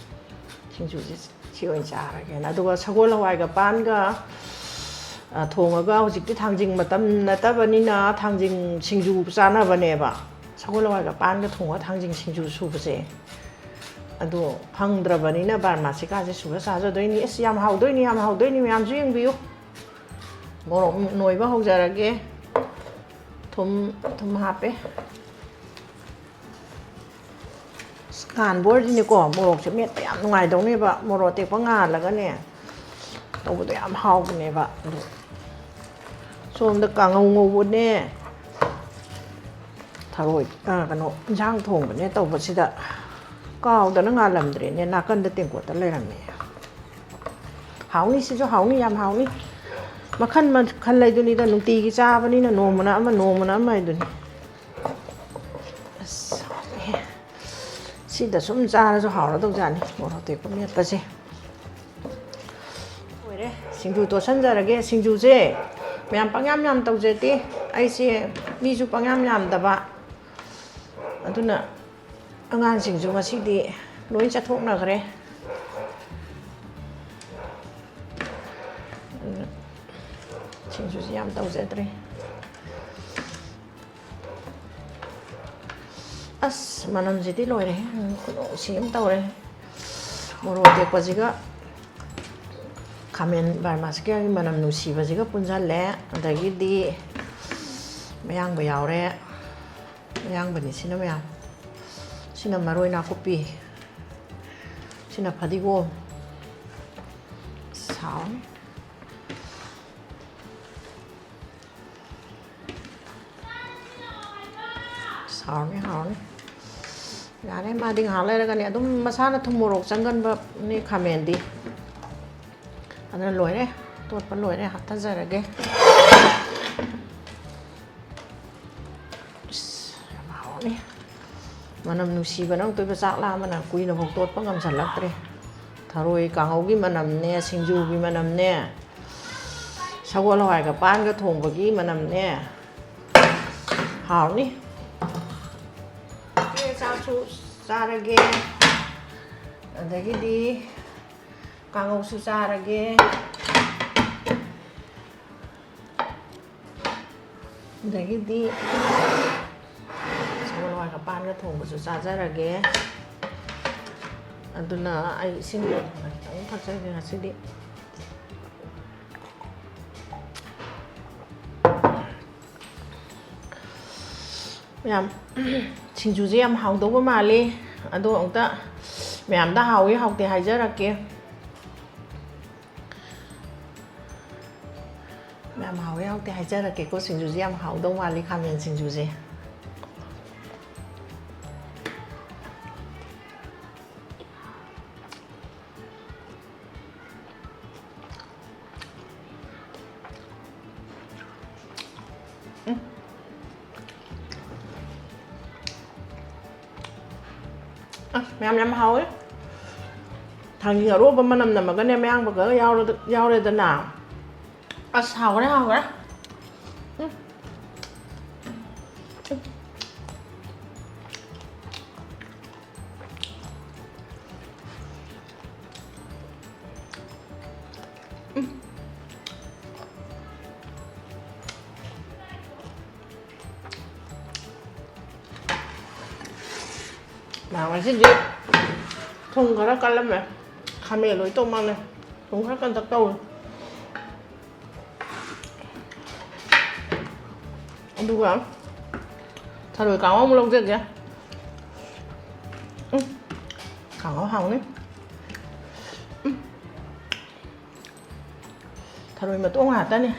ꯁꯤꯡꯖꯨꯁꯦ ꯁꯤ ꯑꯣꯏꯅ ꯆꯥꯔꯒꯦꯅ꯫ ꯑꯗꯨꯒ ꯁꯒꯣꯜ ꯍꯋꯥꯏꯒ ꯄꯥꯟꯒ, ꯑ, ꯊꯣꯡꯉꯒ, ꯍꯧꯖꯤꯛꯇꯤ ꯊꯥꯡꯖꯤꯡ ꯃꯇꯝ ꯅꯠꯇꯕꯅꯤꯅ ꯊꯥꯡꯖꯤꯡ ꯁꯤꯡꯖꯨ ꯆꯥꯅꯕꯅꯦꯕ꯫ ꯁꯒꯣꯜ ꯍꯋꯥꯏꯒ ꯄꯥꯟꯒ ꯊꯣꯡꯉꯒ ꯊꯥꯡꯖꯤꯡ ꯁꯤꯡꯖꯨ ꯁꯨꯕꯁꯦ꯫ ꯑꯗꯣ ꯐꯪꯗ꯭ꯔꯕꯅꯤꯅ ꯕꯥꯔꯃꯥꯁꯤꯀꯥꯁꯦ ꯁꯨꯔ ꯆꯥꯖꯗꯣꯏꯅꯤ꯫ ꯑꯁ, ꯌꯥꯝ ꯍꯥꯎꯗꯣꯏꯅꯤ, ꯌꯥꯝ ꯍꯥꯎꯗꯣꯏꯅꯤ꯫ ꯃꯌꯥꯝꯁꯨ ꯌꯦꯡꯕꯤꯌꯨ꯫ ꯃꯣꯔꯣꯛ ꯅꯣꯏꯕ ꯍꯧꯖꯔꯒꯦ꯫ ꯊꯨꯝ, ꯊꯨꯝ ꯍꯥꯞꯄꯦ꯫ ꯑꯁ, ꯉꯥꯟꯕ ꯑꯣꯏꯔꯗꯤꯅꯦꯀꯣ, ꯃꯣꯔꯣꯛꯁꯦ ꯃꯦꯠꯄ ꯌꯥꯝ ꯅꯨꯡꯉꯥꯏꯗꯧꯅꯦꯕ꯫ ꯃꯣꯔꯣꯛ ꯑꯇꯦꯛꯄ ꯉꯥꯜꯂꯒꯅꯦ ꯇꯧꯕꯗꯣ ꯌꯥꯝ ꯍꯥꯎꯕꯅꯦꯕ꯫ ꯑꯗꯣ ꯁꯣꯝꯗ ꯀꯥꯡꯉꯧ ꯉꯧꯕꯅꯦ, ꯊꯔꯣꯏ, ꯑ, ꯀꯩꯅꯣ, ꯏꯟꯁꯥꯡ ꯊꯣꯡꯕꯅꯦ ꯇꯧꯕꯁꯤꯗ ꯀꯥꯎꯗꯅ ꯉꯥꯜꯂꯝꯗ꯭ꯔꯦꯅꯦ, ꯅꯥꯀꯟꯗ ꯇꯦꯡꯀꯣꯠꯇ ꯂꯩꯔꯝꯃꯦ꯫ ꯍꯥꯎꯅꯤ, ꯁꯤꯁꯨ ꯍꯥꯎꯅꯤ, ꯌꯥꯝ ꯍꯥꯎꯅꯤ꯫ ꯃꯈꯜ ꯃꯈꯜ ꯍꯥꯏꯗꯨꯅꯤꯗ, ꯅꯨꯡꯇꯤꯒꯤ ꯆꯥꯕꯅꯤꯅ ꯅꯣꯡꯃꯅ ꯑꯃ, ꯅꯣꯡꯃꯅ ꯑꯃ ꯍꯥꯏꯗꯨꯅꯤ꯫ ꯑꯁ, ꯍꯥꯎꯋꯦꯍꯦ꯫ ꯁꯤꯗ ꯁꯨꯝ ꯆꯥꯔꯁꯨ ꯍꯥꯎꯔꯗꯧꯖꯥꯠꯅꯤ, ꯃꯣꯔꯣꯛ ꯑꯇꯦꯛꯄ ꯃꯦꯠꯄꯁꯦ꯫ ꯂꯣꯏꯔꯦ, ꯁꯤꯡꯖꯨ ꯇꯣꯠꯁꯟꯖꯔꯒꯦ꯫ ꯁꯤꯡꯖꯨꯁꯦ ꯃꯌꯥꯝ ꯄꯪꯌꯥꯝ ꯌꯥꯝ ꯇꯧꯖꯗꯦ꯫ ꯑꯩꯁꯦ ꯃꯤꯁꯨ ꯄꯪꯌꯥꯝ ꯌꯥꯝꯗꯕ, ꯑꯗꯨꯅ ꯑꯉꯥꯡꯁꯤꯡꯁꯨ ꯉꯁꯤꯗꯤ ꯂꯣꯏ ꯆꯠꯊꯣꯛꯅꯈ꯭ꯔꯦ꯫ ꯑꯗꯨꯅ ꯁꯤꯡꯖꯨꯁꯤ ꯌꯥꯝ ꯇꯧꯖꯗ꯭ꯔꯦ꯫ ꯑꯁ, ꯃꯅꯝꯁꯤꯗꯤ ꯂꯣꯏꯔꯦꯍꯦ꯫ ꯈꯨꯅꯨꯡꯁꯤ ꯑꯃ ꯇꯧꯔꯦ꯫ ꯃꯣꯔꯣꯛ ꯑꯇꯦꯛꯄꯁꯤꯒ ꯈꯥꯃꯦꯟ ꯕꯥꯔꯃꯥꯁꯤꯀꯥꯒꯤ ꯃꯅꯝ ꯅꯨꯡꯁꯤꯕꯁꯤꯒ ꯄꯨꯟꯁꯤꯜꯂꯦ꯫ ꯑꯗꯒꯤꯗꯤ ꯃꯌꯥꯡꯕ ꯌꯥꯎꯔꯦ꯫ ꯃꯌꯥꯡꯕꯅꯤ ꯁꯤꯅ ꯃꯌꯥꯝ꯫ ꯁꯤꯅ ꯃꯔꯣꯏ ꯅꯥꯀꯨꯞꯄꯤ꯫ ꯁꯤꯅ ꯐꯗꯤꯒꯣꯝ꯫ ꯁꯥꯎꯅꯤ꯫ ꯍꯥꯎꯔꯅꯤ, ꯍꯥꯎꯔꯅꯤ꯫ ꯌꯥꯔꯦ, ꯃꯥꯗꯤ ꯉꯥꯏꯍꯥꯛ ꯂꯩꯔꯒꯅꯦ ꯑꯗꯨꯝ ꯃꯁꯥꯅ ꯊꯨꯝ ꯃꯣꯔꯣꯛ ꯆꯪꯒꯟꯕꯅꯤ ꯈꯥꯃꯦꯟꯗꯤ꯫ ꯑꯗꯨꯅ ꯂꯣꯏꯔꯦ, ꯇꯣꯠꯄ ꯂꯣꯏꯔꯦ, ꯍꯥꯞꯊꯖꯔꯒꯦ꯫ ꯏꯁ, ꯌꯥꯝ ꯍꯥꯎꯅꯤ꯫ ꯃꯅꯝ ꯅꯨꯡꯁꯤꯕꯅ ꯑꯃꯨꯛꯇꯣꯏꯕ, ꯆꯥꯛ ꯂꯥꯝꯕꯅ ꯀꯨꯏꯅꯐꯥꯎ ꯇꯣꯠꯄ ꯉꯝꯁꯜꯂꯛꯇ꯭ꯔꯦ꯫ ꯊꯔꯣꯏ ꯀꯥꯡꯍꯧꯒꯤ ꯃꯅꯝꯅꯦ, ꯁꯤꯡꯖꯨꯒꯤ ꯃꯅꯝꯅꯦ, ꯁꯒꯣꯜ ꯍꯋꯥꯏꯒ ꯄꯥꯟꯒ ꯊꯣꯡꯕꯒꯤ ꯃꯅꯝꯅꯦ꯫ ꯍꯥꯎꯅꯤ꯫ ꯑꯩ ꯆꯥꯛꯁꯨ ꯆꯥꯔꯒꯦ, ꯑꯗꯒꯤꯗꯤ ꯀꯥꯡꯍꯧꯁꯨ ꯆꯥꯔꯒꯦ꯫ ꯑꯗꯒꯤꯗꯤ ꯁꯒꯣꯜ ꯍꯋꯥꯏꯒ ꯄꯥꯟꯒ ꯊꯣꯡꯕꯁꯨ ꯆꯥꯖꯔꯒꯦ꯫ ꯑꯗꯨꯅ ꯑꯩ ꯏꯁꯤꯡ ꯈꯤꯇꯪ ꯊꯛꯆꯒꯦ ꯉꯁꯤꯗꯤ꯫ ꯃꯌꯥꯝ, ꯁꯤꯡꯖꯨꯁꯦ ꯌꯥꯝ ꯍꯥꯎꯗꯧꯕ ꯃꯥꯜꯂꯤ꯫ ꯑꯗꯣ ꯑꯃꯨꯛꯇ ꯃꯌꯥꯝꯗ ꯍꯥꯎꯏ ꯍꯥꯎꯇꯦ ꯍꯥꯏꯖꯔꯛꯀꯦ꯫ ꯃꯌꯥꯝ ꯍꯥꯎꯋꯦ ꯍꯥꯎꯇꯦ ꯍꯥꯏꯖꯔꯛꯀꯦꯀꯣ꯫ ꯁꯤꯡꯖꯨꯁꯦ ꯌꯥꯝ ꯍꯥꯎꯗꯧ ꯃꯥꯜꯂꯤ, ꯈꯥꯃꯦꯟ ꯁꯤꯡꯖꯨꯁꯦ꯫ ꯎꯝ꯫ ꯑꯁ, ꯃꯌꯥꯝ ꯌꯥꯝ ꯍꯥꯎꯋꯦ꯫ ꯊꯥꯡꯖꯤꯡ ꯑꯔꯣꯕ ꯃꯅꯝ ꯅꯝꯃꯒꯅꯦ, ꯃꯌꯥꯡꯕꯒ ꯌꯥꯎꯔꯗ-, ꯌꯥꯎꯔꯦꯗꯅ꯫ ꯑꯁ, ꯍꯥꯎꯈ꯭ꯔꯦ, ꯍꯥꯎꯈ꯭ꯔꯦ꯫ ꯎꯝ꯫ ꯎꯝ꯫ ꯃꯥ ꯉꯁꯤꯗꯤ ꯊꯨꯝ ꯈꯔ ꯀꯜꯂꯝꯃꯦ꯫ ꯈꯥꯃꯦꯟ ꯂꯣꯏ ꯇꯧ ꯃꯥꯜꯂꯦ꯫ ꯊꯨꯝ ꯈꯔ ꯀꯟꯇꯛ ꯇꯧꯔꯦ꯫ ꯑꯗꯨꯒ ꯊꯔꯣꯏ ꯀꯥꯡꯉꯧ ꯑꯃꯨꯛ ꯂꯧꯖꯒꯦ꯫ ꯎꯝ, ꯀꯥꯡꯉꯧ ꯍꯥꯎꯅꯤ꯫ ꯎꯝ, ꯊꯔꯣꯏ ꯃꯇꯣꯡ ꯉꯥꯛꯇꯅꯤ꯫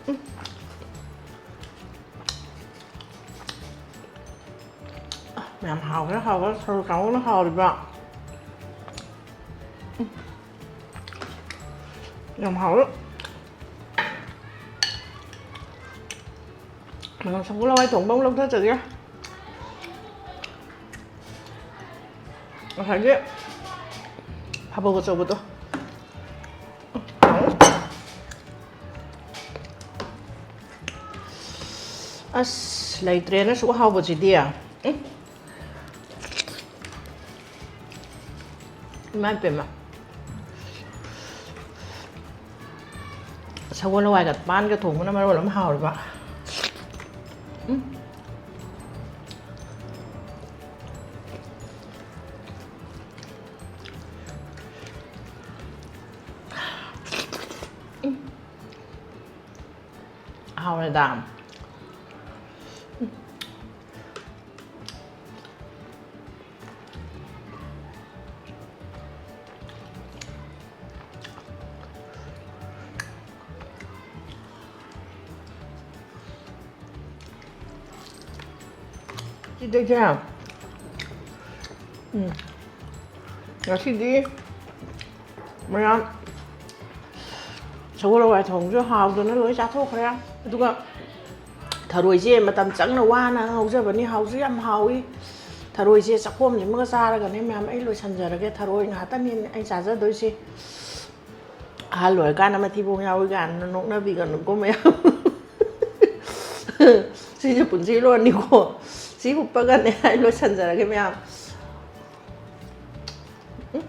ꯎꯝ꯫ ꯍꯥꯎꯈ꯭ꯔꯦ, ꯍꯥꯎꯈ꯭ꯔꯦ, ꯊꯔꯣꯏ ꯀꯥꯡꯉꯧꯅ ꯍꯥꯎꯔꯤꯕ꯫ ꯎꯝ꯫ ꯌꯥꯝ ꯍꯥꯎꯔꯦ꯫ ꯁꯒꯣꯜ ꯍꯋꯥꯏ ꯊꯣꯡꯕ ꯑꯃꯨꯛ ꯂꯧꯊꯖꯒꯦ꯫ ꯉꯁꯥꯏꯒꯤ ꯐꯕꯧ ꯑꯆꯧꯕꯗꯣ꯫ ꯑꯁ, ꯂꯩꯇ꯭ꯔꯦꯅ ꯁꯨꯛ ꯍꯥꯎꯕꯁꯤꯗꯤ꯫ ꯎꯝ꯫ ꯏꯃꯥꯏ ꯄꯦꯝꯃ꯫ ꯁꯒꯣꯜ ꯍꯋꯥꯏꯒ ꯄꯥꯟꯒ ꯊꯣꯡꯕꯅ ꯃꯔꯣꯜ ꯑꯃ ꯍꯥꯎꯔꯤꯕ꯫ ꯎꯝ꯫ ꯎꯝ꯫ ꯍꯥꯎꯔꯦꯗ꯫ ꯁꯤꯗꯩꯁꯦ, ꯎꯝ, ꯉꯁꯤꯗꯤ ꯃꯌꯥꯝ ꯁꯒꯣꯜ ꯍꯋꯥꯏ ꯊꯣꯡꯕꯁꯨ ꯍꯥꯎꯗꯅ ꯂꯣꯏ ꯆꯥꯊꯣꯛꯈ꯭ꯔꯦ꯫ ꯑꯗꯨꯒ ꯊꯔꯣꯏꯁꯦ ꯃꯇꯝ ꯆꯪꯅ ꯋꯥꯅ ꯉꯧꯖꯕꯅꯤ, ꯍꯥꯎꯁꯨ ꯌꯥꯝ ꯍꯥꯎꯏ꯫ ꯊꯔꯣꯏꯁꯦ ꯆꯥꯛꯈꯣꯝꯁꯤꯃꯒ ꯆꯥꯔꯒꯅꯦ ꯃꯌꯥꯝ ꯑꯩ ꯂꯣꯏꯁꯟꯖꯔꯒꯦ꯫ ꯊꯔꯣꯏ ꯉꯥꯛꯇꯅꯤ ꯑꯩ ꯆꯥꯖꯗꯣꯏꯁꯦ꯫ ꯑꯍꯜ ꯑꯣꯏꯔꯀꯥꯟꯗ ꯃꯊꯤꯕꯣꯡ ꯌꯥꯎꯏ ꯀꯥꯏꯅ ꯅꯣꯛꯅꯕꯤꯒꯅꯨꯀꯣ ꯃꯌꯥꯝ꯫ ꯁꯤꯁꯨ ꯄꯨꯟꯁꯤ ꯂꯣꯟꯅꯤꯀꯣ꯫ ꯁꯤ ꯍꯨꯞꯄꯒꯅꯦ ꯑꯩ ꯂꯣꯏꯁꯟꯖꯔꯒꯦ ꯃꯌꯥꯝ꯫ ꯎꯝ꯫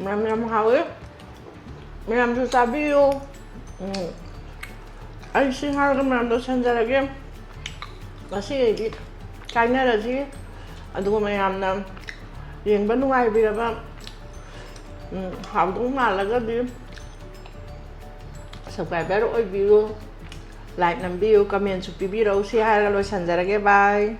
ꯃꯌꯥꯝ ꯌꯥꯝ ꯍꯥꯎꯋꯦ꯫ ꯃꯌꯥꯝꯁꯨ ꯆꯥꯕꯤꯌꯨ꯫ ꯎꯝ꯫ ꯑꯩ ꯁꯤ ꯍꯥꯏꯔꯒ ꯃꯌꯥꯝ ꯂꯣꯏꯁꯟꯖꯔꯒꯦ꯫ ꯉꯁꯤꯒꯤꯗꯤ ꯀꯥꯏꯅꯔꯁꯤ꯫ ꯑꯗꯨꯒ ꯃꯌꯥꯝꯅ ꯌꯦꯡꯕ ꯅꯨꯡꯉꯥꯏꯕꯤꯔꯕ, ꯎꯝ, ꯍꯥꯎꯗꯧ ꯃꯥꯜꯂꯒꯗꯤ subscriber ꯑꯣꯏꯕꯤꯌꯨ, like ꯅꯝꯕꯤꯌꯨ, commentꯁꯨ ꯄꯤꯕꯤꯔꯛꯎ꯫ ꯁꯤ ꯍꯥꯏꯔꯒ ꯂꯣꯏꯁꯟꯖꯔꯒꯦ꯫ Bye꯫